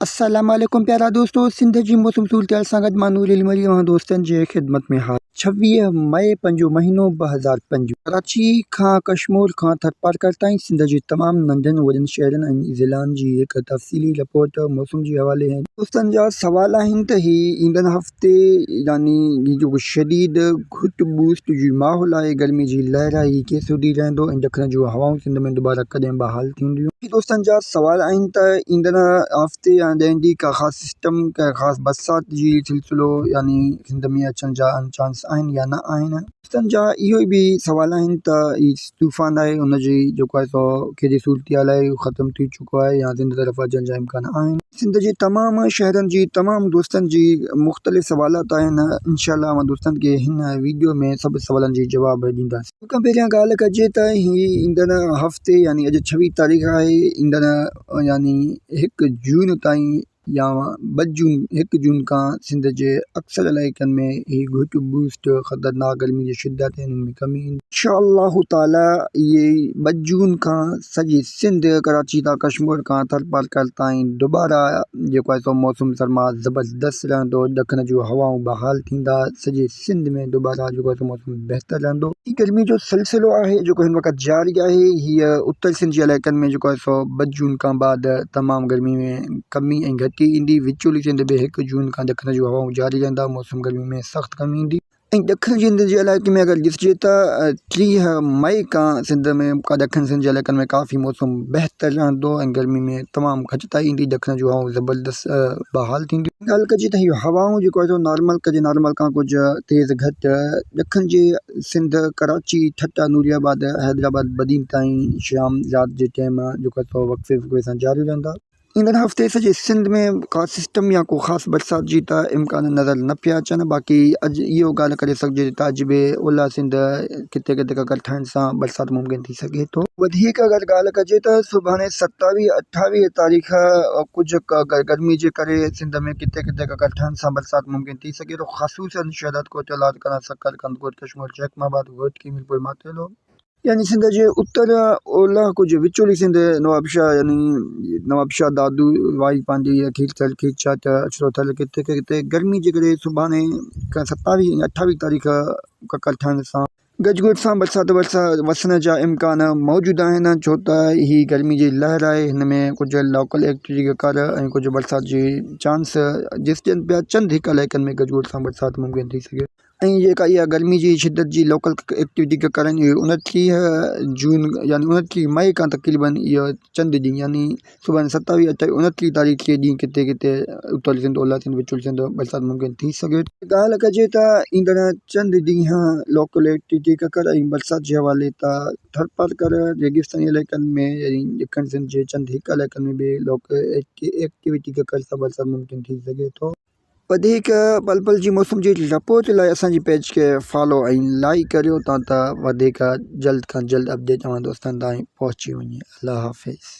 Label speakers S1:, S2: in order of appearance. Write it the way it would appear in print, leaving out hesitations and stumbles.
S1: السلام عليڪم پيارا دوستو سنڌ جي موسم صورتحال سان گڏ مان نور علي مري اوهان دوستن جي خدمت ۾ حاضر. 26 مئي پنجون مهينو 2025 ڪراچي کان ڪشمور کان ٿرپارڪر تائين سنڌ جي تمام ننڍن وڏن شهرن ۽ ضلعن جي هڪ تفصيلي رپورٽ موسم جي حوالي دوستن جا سوال آهن ته هي ايندڙ هفتي يعني هي جيڪو شديد گهٽ ٻوسٽ جي ماحول آهي گرمي جي لهر آهي هي ڪيسوڌي رهندو ۽ ڏکڻ جون هوائون سنڌ ۾ دوباره ڪڏهن بحال ٿينديون. دوستن جا سوال آهن ته ايندڙ هفتي يا ڏهن ڏينهن ڪا خاص سسٽم ڪا خاص برسات جي سلسلو يعني سنڌ ۾ اچڻ جا چانس آهن يا نه آهن. دوستن جا اهو به سوال آهن ته هي طوفان آهي ان جي جيڪو آهي سو ڪهڙي صورتحال آهي اهو ختم ٿي چڪو آهي يا سنڌ طرف اچڻ جا امڪان آهن. سنڌ جي تمام شهرن جي تمام دوستن جي مختلف سوالات آهن انشاء الله اوهان دوستن کي هن ويڊيو ۾ سڀ سوالن جي جواب ڏينداسين. سڀ کان پهريان ڳالهه ڪجي ته هي ايندڙ هفتي يعني اڄ 26 تاريخ آهي ايندڙ يعني هڪ جون تائين يا ٻه جون هڪ جون کان سنڌ جي اڪثر علائقن ۾ هي گهٽ ٻوسٽ خطرناڪ گرمي جي شدت ۽ ان ۾ ڪمي ايندي. انشاء الله تعالي اهي ٻه جون کان سڄي سنڌ ڪراچي تان ڪشمور کان ٿرپارڪر تائين دوباره جيڪو آهي سو موسم سرما زبردست رهندو ڏکڻ جون هوائون بحال ٿيندا سڄي سنڌ ۾ دوباره جيڪو آهي سو موسم بهتر رهندو. هي گرمي جو سلسلو آهي جيڪو هن وقت جاري آهي هيء اتر سنڌ جي علائقن ۾ جيڪو آهي سو ٻه جون کان بعد تمام گرمي ۾ ڪمي ۽ گهٽي ايندي وچولي سنڌ ۾ هڪ جون کان ڏکڻ جون هوائون جاري رهندا موسم گرمي ۾ سخت ڪمي ايندي. ۽ ڏکڻ سنڌ جي علائقي ۾ اگر ڏسجي ته 30 مئي کان سنڌ ۾ ڏکڻ سنڌ جي علائقن ۾ ڪافي موسم بهتر رهندو ۽ گرمي ۾ تمام گهٽتائي ايندي ڏکڻ جون هوائون زبردست بحال ٿينديون. ڳالهه ڪجي ته هي هوائون جيڪو آهي سو نارمل ڪجي نارمل کان ڪجهه تيز گهٽ ڏکڻ جي سنڌ ڪراچي ٺٽا نوري آباد حيدرآباد بدين تائين شام رات جي ٽيم جيڪو آهي سو وقفي وقفي سان جاري رهندا. ايندڙ هفتي سڄي سنڌ ۾ ڪا سسٽم يا ڪو خاص برسات جي ته امڪان نظر نه پيا اچن باقي اڄ اهو ڳالهه ڪري سگهجي ٿي ته اڄ به اولهه سنڌ ڪٿي ڪٿي ڪڪر ٺهڻ سان برسات ممڪن ٿي سگهي ٿو. وڌيڪ اگر ڳالهه ڪجي ته سڀاڻي ستاويهه اٺاويهه تاريخ ڪجهه گرمي جي ڪري سنڌ ۾ ڪٿي ڪٿي ڪڪر ٺهڻ سان برسات ممڪن ٿي سگهي ٿو خصوصن شهدادڪوٽ، لاڙڪاڻا، سکر، ڪنڌڪوٽ، ڪشمور، جيڪب آباد، گهوٽڪي، ميرپور ماٿيلو. يعني سنڌ جي اتر اولهه ڪجهه وچولي سنڌ نوابشاهه يعني نوابشاهه دادو وائي پانڊي کيرٿر کيرڇاٽ اڇڙو ٿر ڪٿي ڪٿي گرمي جي ڪري سڀاڻي کان ستاويهه ۽ اٺاويهه تاريخ ڪڪر ٺهڻ سان گجگوڙ سان برسات وسڻ جا امڪان موجود آهن ڇو ته هي گرمي جي لهر آهي هن ۾ ڪجهه لوڪل ايڪٽ جي ڪر ۽ ڪجهه برسات جي چانس ڏسجن پيا چند هڪ علائقن ۾ گجگوڙ سان برسات ممڪن ٿي سگهي. ۽ جيڪا اها گرمي جي شدت جي لوڪل ايڪٽيوٽي ڪرن اهي 29 جون يعني 29 مئي کان تقريبن اهو چند ڏينهن يعني سڀاڻي 27 28 29 تاريخ جي ڏينهن ڪٿي ڪٿي اتر سنڌ اولهه سنڌ وچولي سنڌ برسات ممڪن ٿي سگهي ٿي. ڳالهه ڪجي ته ايندڙ چند ڏينهن لوڪل ايڪٽيوٽي ڪڪر ۽ برسات جي حوالي ته ٿرپارڪر ريگستاني علائقن ۾ يعني ڏکڻ سنڌ جي چند هڪ علائقن ۾ به لوڪل ايڪٽيوٽي ڪڪر سان برسات ممڪن ٿي سگهي ٿو. وڌيڪ پل پل جي موسم جي رپورٽ لاء اسان جي پيج کي فالو ۽ لائيڪ ڪريو تان ته وڌيڪ جلد کان جلد اپڊيٽ اوهان دوستن تائين پهچي وڃي الله حافظ.